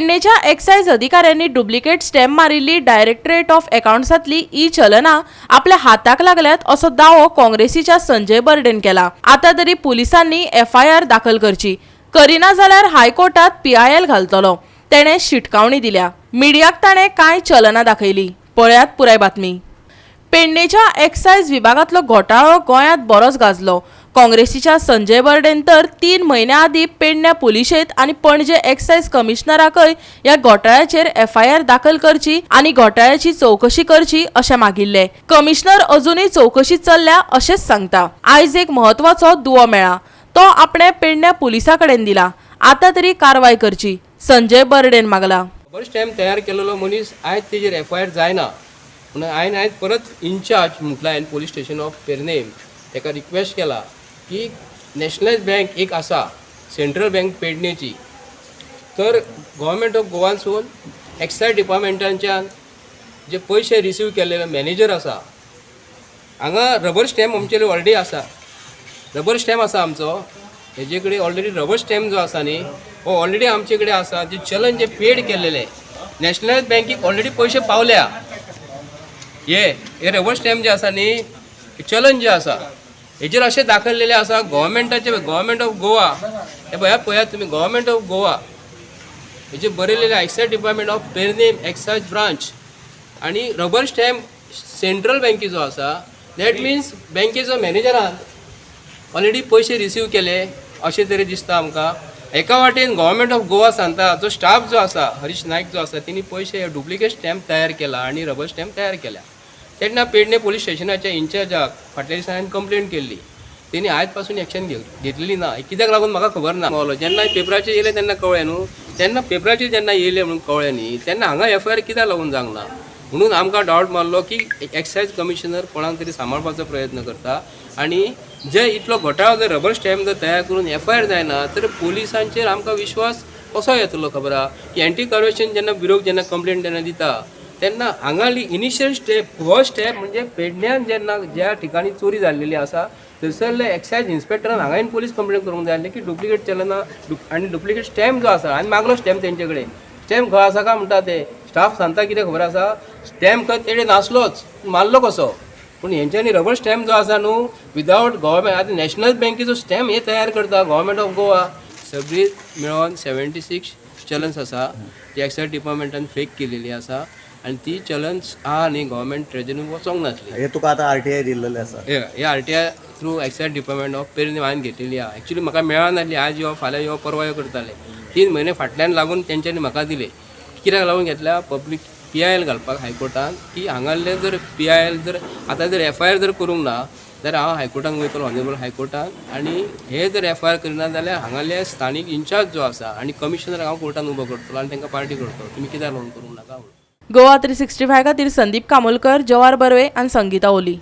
पेडणेच्या excise अधिकाऱ्यांनी duplicate stamp मारिल्ली directorate of अकाउंट्सांतली ई चलनां आपल्या हाताक लागल्यात असो दावो काँग्रेसीच्या संजय बर्डेन केला. आतां तरी पुलिसांनी एफआयआर दाखल करची, करिना जाल्यार हायकोर्टात पीआयएल घालतलो, तेणें शिटकावणी दिल्या. मिडियाक ताणें कांय चलनां दाखयली. पळयात पुराय बातमी. पेडणेच्या एक्सायज विभागांतलो घोटाळो गोंयांत बरोच गाजलो. काँग्रेसीच्या संजय बर्डेन तर 3 म्हयन्यां आदीं पेडण्या पुलिशेंत आनी पणजे एक्सायज कमिशनराकय ह्या घोटाळ्याचेर एफआयआर दाखल करची आनी घोटाळ्याची चवकशी करची अशें मागिल्लें. कमिशनर अजुनूय चवकशी चल्ल्या अशेंच सांगता. आयज एक म्हत्वाचो दुवो मेळ्ळा, तो आपणें पेडण्या पुलिसां कडेन दिला. आतां तरी कारवाय करची, संजय बर्डेन मागला. रबर स्टॅम्प तयार केलेलो मनीस आयज तेजेर एफआयआर जायना म्हणून हांवें आयज परत इनचार्ज म्हटला हांवें पोलीस स्टेशन ऑफ पेरनेम तेका रिक्वेस्ट केला की नॅशनलायज बँक एक आसा, सेंट्रल बँक पेडणेची, तर गव्हर्मेंट ऑफ गोवानसून एक्सायज डिपार्टमेंटाच्यान जे पयशे रिसीव केल्ले मॅनेजर आसा, हांगा रबर स्टॅम्प आमचे ऑलरेडी आसा, रबर स्टॅम्प आसा आमचो, हेजे कडेन ऑलरेडी रबर स्टॅम्प जो आसा न्ही हो ऑलरेडी आमचे कडेन आसा. जे चलन जे पेड केल्लेले नॅशनलायज बँकेक ऑलरेडी पयशे पावल्या. हे रबर स्टॅम्प जे आसा न्ही, चलन जे आसा हेजेर अशें दाखयलेलें आसा गव्हर्मेंटाचे, गव्हर्मेंट ऑफ गोवा, हे पळयात पळयात तुमी, गव्हर्मेंट ऑफ गोवा हेजेर बरयलेलें excise department of Pernem excise branch आनी रबर स्टॅम्प सेंट्रल बँकेचो आसा. That means बँकेचो मॅनेजरान ऑलरेडी पयशे रिसीव केले अशें तरी दिसता आमकां. एका वाटेन गव्हर्मेंट ऑफ गोवा सांगता जो स्टाफ जो आसा हरीश नायक जो आसा तेणी पयशे डुप्लिकेट स्टॅम्प तयार केला आनी रबर स्टॅम्प तयार केल्या. तेन्ना पेडणे पोलीस स्टेशनाच्या इन्चार्जाक फाटल्या दिसा हांवें कंप्लेन केल्ली, तेणी आयज पासून एक्शन घेतलेली ना. कित्याक लागून म्हाका खबर ना. जेन्ना पेपराचेर येयलें तेन्ना कळ्ळें न्हू, तेन्ना पेपराचेर जेन्ना येयलें म्हणून कळ्ळें न्ही तेन्ना हांगा एफआयआर कित्याक लागून जावंक ना म्हणून आमकां डावट मारलो की एक्सायज कमिशनर कोणाक तरी सांबाळपाचो प्रयत्न करता आनी जे इतलो घोटाळो जर रबर स्टॅम्प जर तयार करून एफआयआर जायना तर पोलिसांचेर आमकां विश्वास कसो येतलो खबर आहा की एंटी करप्शन जेन्ना ब्युरोक जेन्ना कंप्लेन जेन्ना दिता तेन्ना हांगाली इनिशियल स्टेप हो स्टेप म्हणजे पेडण्यान जेन्ना ज्या ठिकाणी चोरी जाल्लेली आसा थंयसरले एक्सायज इन्स्पेक्टरान हांगा पोलीस कंप्लेन करूंक जाय आसली की डुप्लिकेट चलना आनी डुप्लिकेट स्टॅम्प जो आसा आनी मागलो स्टॅम्प तेंचे कडेन, स्टॅम्प खंय आसा काय म्हणटा ते स्टाफ सांगता कितें खबर आसा, स्टॅम्प खंय तेणे नासलोच, मारलो कसो. पूण हेंच्यांनी रबर स्टॅम्प जो आसा न्हू विदावट गव्हर्मेंट, आतां नॅशनल बँकेचो स्टॅम्प हे तयार करता गव्हर्मेंट ऑफ गोवा. सगळी मेळोन 76 चलन्स आसा जी एक्सायज डिपार्टमेंटान फेक केलेली आसा आनी ती चलन्स आहा न्ही गव्हर्मेंट ट्रेजरीन वचोंक नासली. हे तुका आतां आरटीआय दिल्लेले आसा. हे RTI through excise department of Pernem हांवें घेतलेली आहा. एक्चुली म्हाका मेळनासली, आज यो फाल्यां यो परवा यो करताले. 3 म्हयने फाटल्यान लागून तेंच्यांनी म्हाका दिले. कित्याक लागून घेतल्या, पब्लीक पीआयएल घालपाक हायकोर्टान की हांगासरले जर पीआयएल जर आतां जर एफआयआर जर करूंक ना जाल्यार हांव हायकोर्टान वयतलो, ऑनरेबल हायकोर्टान, आनी हे जर एफआयआर करिना जाल्यार हांगासरले स्थानीक इन्चार्ज जो आसा आनी कमिशनर हांव कोर्टान उबो करतलो आनी तांकां पार्टी करतलो, तुमी कित्याक लागून करूंक नाका म्हणून. गोवा 365 खातीर संदीप कामोलकर, जवार बर्वे आनी संगीता ओली.